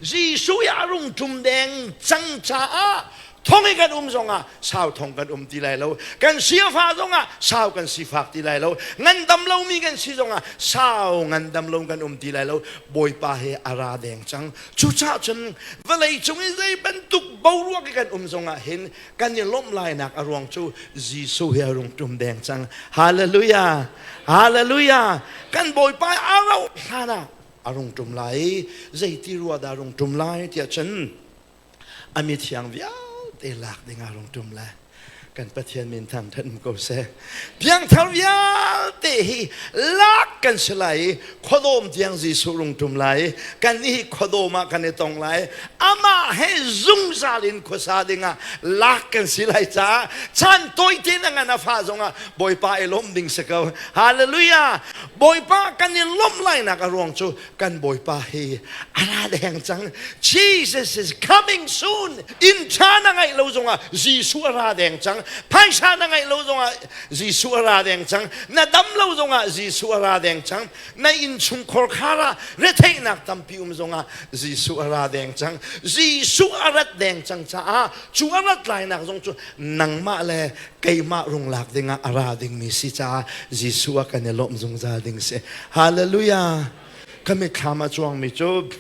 Jesuh i a rung ṭum deng cang caah thong i kan um zongah sau thong kan um ti lai lo. Kan siafa zongah sau kan sifak ti lai lo. Ngandam lomi kan si zongah sau ngandam lo kan um ti lai lo. Bawipa he a ra deng cang. Cucaah cun vawlei cung i zei bantuk boruak i kan um zongah hin kan i lawmh lainak a ruang cu Jesuh he a rung ṭum deng cang. Hallelujah! Hallelujah! Kan Bawipa a rauh hlan ah a rung ṭum lai i zeiti rua dah a rung ṭum lai tiah cun a mithiang vialte lak ding ah a rung ṭum lai. Kan Pathian min thangṭhat um ko seh. Piangthar vialte hi lak kan si lai i khuadawm tiang Jesuh rung ṭum lai i kan nih hi khuadawm ah kan i tong lai. Amah he zungzal in khuasa dingah lak kan si lai caah chan tawite na ngan a fa zongah Bawipa i lawmh ding si ko. Hallelujah! Bawipa kan i lawmh lainak a ruang cu kan Bawipa hi a ra deng cang. Jesus is coming soon. Inn ṭha na ngeih lo zongah Jesuh a ra deng cang. Phaisa na ngeih lo zongah Jesuh a ra deng cang. Na dam lo zongah Jesuh a ra deng cang. Na innchungkhar khar ah retheihnak tampi um zongah Jesuh a ra deng cang. Jesuh a rat deng cang caah cu a rat lainak zong cu nangmah le keimah rung lak dingah a ra dingmi si caah Jesuh ah kan i lawmh zungzal ding si. Hallelujah! Ka mitthlam a cuangmi cu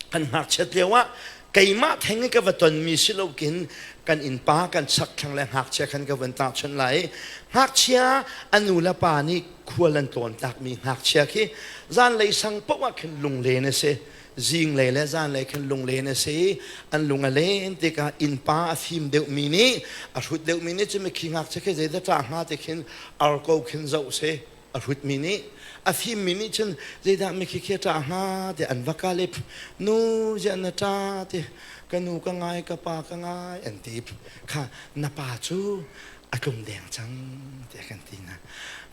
kan ngakchiat lio ah keimah theng i ka va tonmi si lokin kan innpa kan chakthlang le ngakchia khan ka van tahchunh lai. Ngakchia a nu le pa nih khual an tlawn takmi ngakchia khi zanlei sang paoh ah khin lunglen a si. Zinglei le zanlei khin lunglen a si. An lung a len tikah innpa a fim deuhmi nih a hrut deuhmi nih cun mikhi ngakchia khi zeidah ṭah hnga ti khin ar ko khin zoh si. A hrutmi nih a fimmi nih cun zeidah mikhi khi a ṭah hnga ti an va kal i nu ziah na ṭah ti ka nu ka ngai ka pa ka ngai an ti kha na pa cu a tlung deng cang tiah kan ti hna.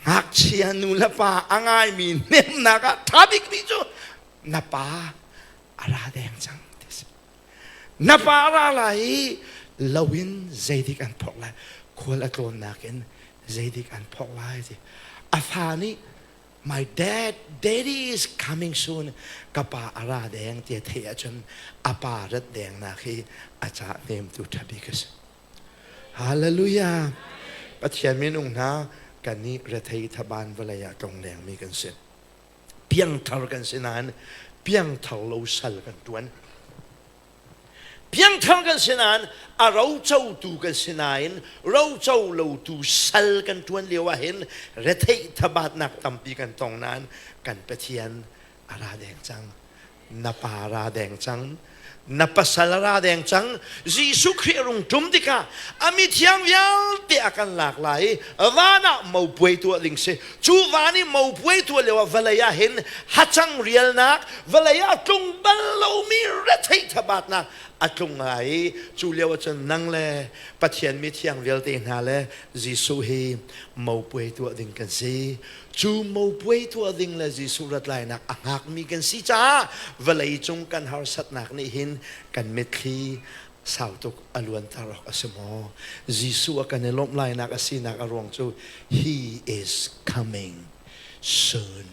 Ngakchia nu le pa a ngaimi hnemnak ah ṭha bikmi cu na pa a ra deng cang ti a si. Na pa a ra lai i lo in zeidik an phorh lai, khual a tlawnnak in zeidik an phorh lai ti. A fa nih my dad, daddy is coming soon, ka pa a ra deng ti a theih ahcun a pa rat dengnak hi a cah hnemtu ṭha bik a si. Hallelujah! Pathian minung hna kan nih rethei thaban vawlei ah tlonglengmi kan si. Piangthar kan si nain piangthar lo sal kan ṭuan. Piangthar kan si nain a rocotu kan si nain roco lotu sal kan ṭuan lio ah hin retheih thabatnak tampi kan tong nain kan Pathian a ra deng cang. Na pa ra deng cang. Na pasal ra deng cang. Jesuh Khrih rung ṭum tikah a mithiang vialte a kan lak lai i van ah mopuai tuah ding si. Cu van i mopuai tuah lio ah vawlei ah hin hacang rialnak, vawlei ah tlung bal lomi retheih thabatnak a tlung lai i cu lio ah cun nang le Pathian mithiang vialte hna le Jesuh hi mopuai tuah ding kan si. Cu mopuai tuah ding le Jesuh rat lainak a hngakmi kan si caah vawlei cung kan harsatnak nih hin kan mitthli sau tuk a luanter awk a si maw? Jesuh a kan i lawmh lainak a sinak a ruang cu He is coming soon.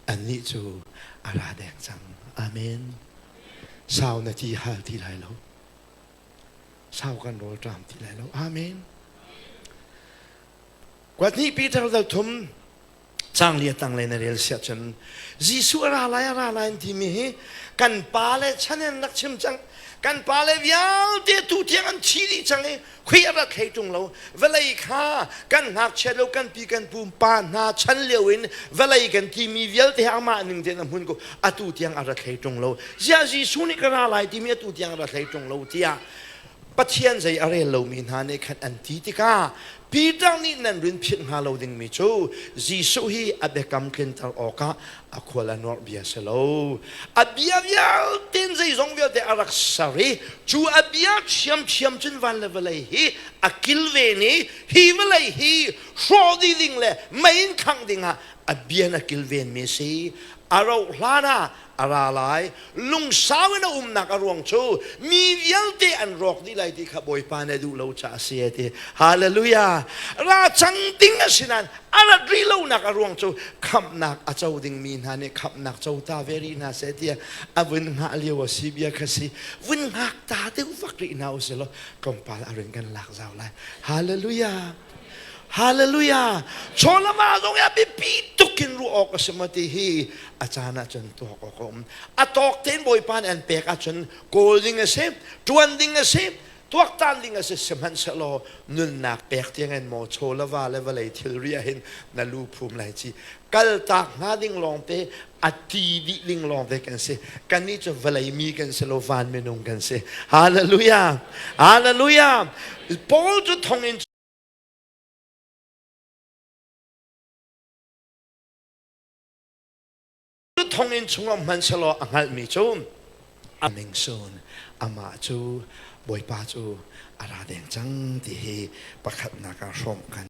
Annih cu a ra deng cang. Amen. Sau na ti hal ti lai lo. Sau kan rawl ṭam ti lai lo. Amen. Kuat hnih Peter dal thum cang li a tanglei na rel siah cun Jesuh a ra lai a ra lai an timi hi kan pa le chan in rak chim cang kan pa le vialte tu tiang an thi dih cang i khui a rak thlei ṭung lo vawlei kha kan ngakchia lo kan pi kan pu pa hna chan lio in vawlei kan timi vialte amah ning tein a hmun ko atu tiang a ra thlei ṭung lo ziah Jesuh nih ka ra lai timi atu tiang a ra thlei ṭung lo tiah Pathian zei a rel lomi hna nih khan an ti tikah Peter nih nan rin philh hnga lo dingmi cu Jesuh hi a biakam tlinter awkah a khual a nuarh bia si lo. A bia vialte in zeizong vialte a rak ser i cu a bia ṭhiamṭhiam cun van le vawlei hi a kilven i hi vawlei hi hrawh dih ding le mei in khangh dingah a bia in a kilvenmi a si. A rauh hlan ah A ra lai. Lungsau in a umnak a ruang cu mi vialte an rawk dih lai ti kha Bawipa nih a duh lo caah a si a ti. Hallelujah. Ra cang ding a si nain a rat rih lonak a ruang cu khamhnak a co dingmi hna nih khamhnak co ta ve rih hna seh tiah a vun hngah lio a si bia kha si. Vun hngak ta deuh vak rih hna usih law tlawmpal a rin kan lak zau lai. Hallelujah. Hallelujah! Chawlama zong hi biapi tuk in ruah awk a si maw ti hi a caan ahcun tuak awk a um. A tawk tein Bawipa nih an pek ahcun kawl ding a si, ṭuan ding a si, tuaktan ding a si sihmanhsehlaw nunnak pek tiang in maw chaw le va le vawlei thilri ah hin na lu phum lai ci kaltak hnga ding lawngte a ti dih ding lawngte kan si kannih cu vawlei mi kan si lo van minung kan si hallelujah hallelujah Paul cu thonginn Thonginn chungah hmanhsehlaw a hngalhmi cu aming soon amah cu Bawipa cu a ra deng cang ti hi pakhatnak ah hrawmh kan.